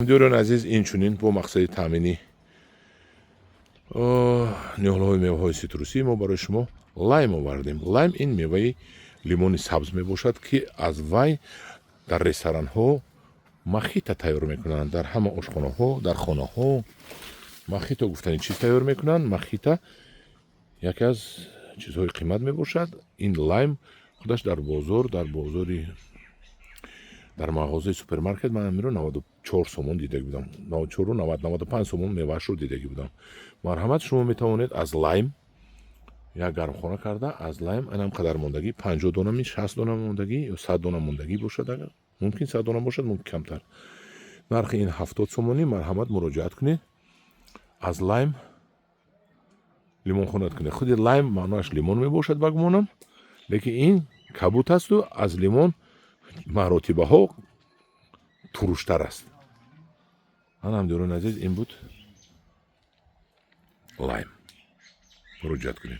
Ҳамдиёрони азиз, инчунин бо мақсади таъмини ниҳолҳои меваҳои ситрусӣ мо барои шумо лайм овардем. Лайм ин меваи лимони сабз мебошад, ки аз вай дар ресторанҳо мохито тайёр мекунанд, дар ҳама ошхонаҳо, дар хонаҳо мохито гуфтани чиз тайёр мекунанд. Мохито яке аз чизҳои қимат мебошад. Ин лайм худаш дар бозор, дар бозори, дар мағозаи супермаркет ман амиро 94 сомон дидагӣ будам, 94-у 90, 95 сомон меваашро дидагӣ будам. Марҳамат, шумо метавонед аз лайм як гармхона карда, аз лайм анам қадар мондагӣ, 50 донами, 60 дона мондагӣ ё 100 дона мондагӣ бошад, агар мумкин 100 дона бошад, мумкин камтар. Нархи ин 70 сомонӣ. Марҳамат, муроҷиат кунед, аз лайм лимонхона кунед. Худи лайм маъноаш лимон мебошад, ба гумонам, лекин ин кабут асту аз лимон маротибаҳо туруштар аст. Ана, ҳамдиёрони азиз, ин буд лайм. Муроҷиат кунед.